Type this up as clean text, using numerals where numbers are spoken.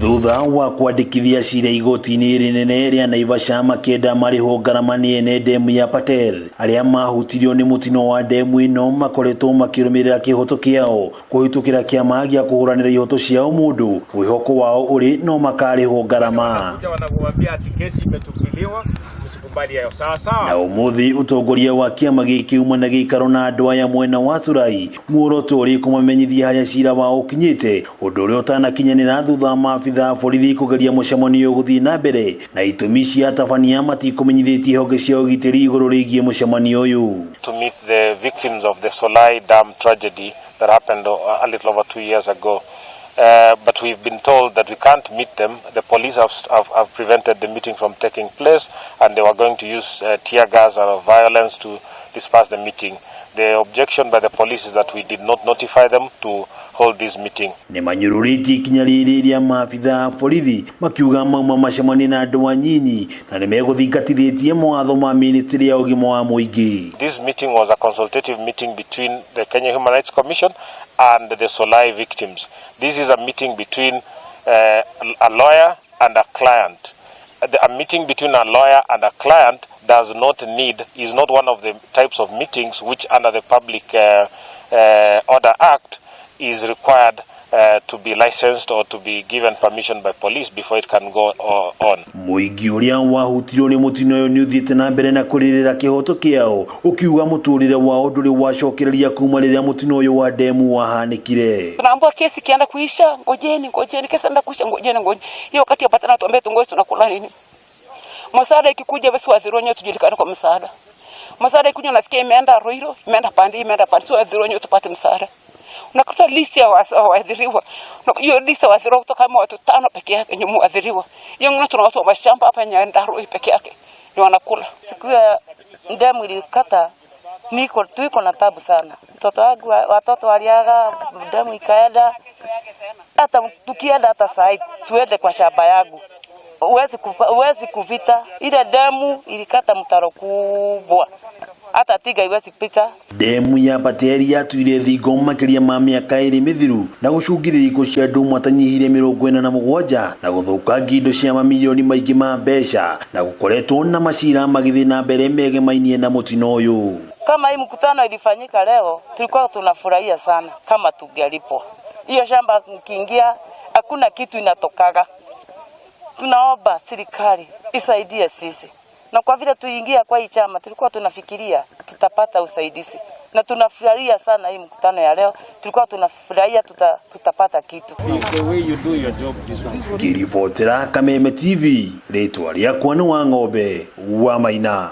Thutha wa kwandĩkithia cira igoti-inĩ rĩnene rĩa Naivasha makĩenda marĩhwo ngarama nĩ ene ndemu ya Patel arĩa mahutirio nĩ mũtino wa ndemu ĩno makoretwo makĩrũmĩrĩra kĩhoto kĩao kũhĩtũkĩra kĩama gĩa kũhũranĩra ihoto cia ũmũndũ mwĩhoko wao ũrĩ no makarĩhwo ngarama. Wanakuambia ati kesi imetupiliwa, msikubali hayo. Sawa Na sawa. ũmũthĩ ũtongoria wa kĩama gĩkĩ uma na gĩikaro na andũ aya mwena wa Surai muoroto ũrĩ kũmamenyithia harĩa cira wao ũkinyĩte ũndũ ũrĩa ũtanakinyanĩra thutha wa maabitha a borithi kũgeria mũcemanio ũyũ gũthiĩ na mbere na itũmi cia atabania matikũmenyithĩtie honge cia ũgitĩri igũrũ rĩgiĩ mũcemanio ũyũ. To meet the victims of the Solai Dam tragedy that happened a little over 2 years ago. But we've been told that we can't meet them. The police have prevented the meeting from taking place, and they were going to use tear gas or violence to disperse the meeting. The objection by the police is that we did not notify them to hold this meeting. Nĩ manyũrũrĩtie ikinya rĩrĩ rĩa maabitha a borithi makiuga mauma macemanie na andũ anyinyi na nĩ megũthingatithĩtie mawatho ma ministry ya ũgima wa mũingĩ. This meeting was a consultative meeting between the Kenya Human Rights Commission and the Solai victims. This is a meeting between a lawyer and a client. A meeting between a lawyer and a client does not need, is not one of the types of meetings which under the Public Order Act is required to be licensed or to be given permission by police before it can go on. Mũingĩ ũrĩa wahutirio nĩ mũtino ũyũ nĩ ũthiĩte na mbere na kũrĩrĩra kĩhoto kĩao ũkiuga mũtũrĩre wao ndũrĩ wacokereria kuma rĩrĩa mũtino ũyũ wa ndemu wahanĩkire. Tunaambiwa kesi ikienda kuisha, ngojeni, ngojeni, kesi enda kuisha, ngojeni, ngojeni. Hiyo wakati yapatana tuambie tungoje, tunakula nini? Msaada ikikuja basi waathiriwa wenyewe tujulikane kwa msaada. Msaada ikikuja unasikia imeenda Ruiru, imeenda pande, imeenda pande, si waathiriwa wenyewe tupate msaada. Unakuta list ya waathiriwa. Hiyo list ya waathiriwa kutoka kama watu tano peke yake ni muathiriwa. Hiyo ngine tuna watu wa mashamba hapa Nyandarua peke yake ni wanakula. Siku ya demu ilikata, niko tuiko na tabu sana. Mtoto wangu watoto waliaga, demu ikaenda. Hata tukienda hata saa hii tuende kwa shamba yangu, huwezi kupita. Ile demu ilikata mtaro kubwa, hata tinga iwezi pita. Ndemu ya Patel yatuire thingo makĩria ma mĩaka 2 mĩthiru na gũcũngĩrĩria ikuũ cia andũ matanyihĩire 47 na gũthũkangia indo cia mamirioni maingĩ ma mbeca na gũkoretwo na macira magĩthiĩ na mbere megemainie na mũtino ũyũ. Kama hii mkutano ilifanyika leo, tulikuwa tunafurahia sana kama tungelipwa hiyo shamba. Mkiingia hakuna kitu inatokaga. Tunaomba serikali isaidie sisi, na kwa vile tuingia kwa hii chama tulikuwa tunafikiria tutapata usaidizi, na tunafurahia sana hii mkutano ya leo. Tulikuwa tunafurahia tutapata kitu. Ngĩribotera Kameme TV rĩtwa rĩakwa nĩ wa ng'ombe wa Maina.